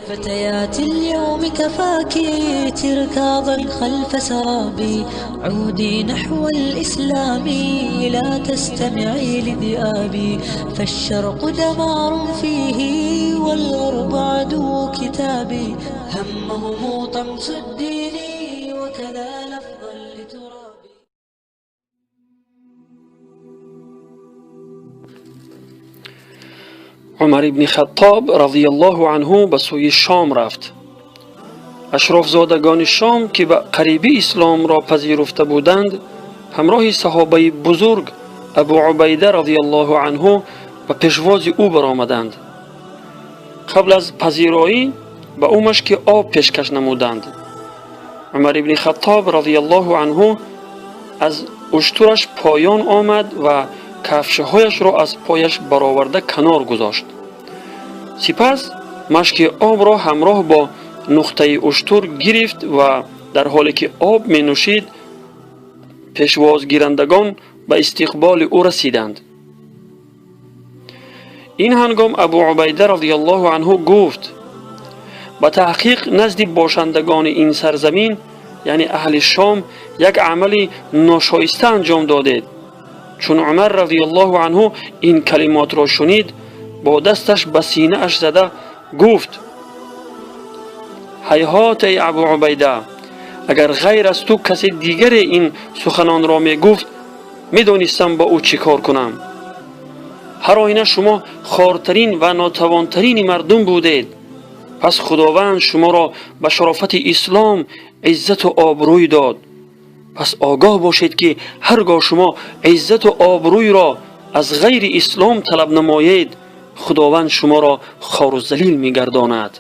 فتيات اليوم كفاك تركاضا خلف سرابي، عودي نحو الإسلام لا تستمعي لذئابي، فالشرق دمار فيه والغرب عدو كتابي، همهم طمس الدين وكذا لفظا لترابي. Умар ибни Хаттоб разияллоҳу анҳу ба сӯи Шом рафт. Ашрофзодагони Шом, ки ба қарибӣ исломро пазируфта буданд, ҳамроҳи саҳобаи бузург Абу Убайда разияллоҳу анҳу ба пешвози ӯ баромаданд. Қабл аз пазироӣ ба ӯ машки об пешкаш намуданд. Умар ибни Хаттоб разияллоҳу анҳу аз уштураш поён омад ва кафшҳояшро аз пояш бароварда канор гузошт. Сипас машки обро ҳамроҳ бо нуқтаи уштур гирифт ва дар ҳоле ки об менӯшид, пешвозгирандагон ба истиқболи ӯ расиданд. Ин ҳангом Абу Убайда разияллоҳу анҳу гуфт: ба таҳқиқ назди бошандагони ин сарзамин, яъне аҳли Шом, як амали ношоиста анҷом додед. Чун Умар разияллоҳу анҳу ин калимотро шунид, бо дасташ ба синааш зада гуфт: ҳайҳот, эй Абу Убайда, агар ғайр аз ту касе дигаре ин суханонро мегуфт, медонистам бо ӯ чӣ кор кунам. Ҳар оина шумо хортарин ва нотавонтарини мардум будед, пас Худованд шуморо ба шарофати ислом иззату обрӯй дод. Пас огоҳ бошед, ки ҳар гоҳ шумо иззату обрӯйро аз ғайри ислом талаб намоед, Худованд шуморо хору залил мегардонад.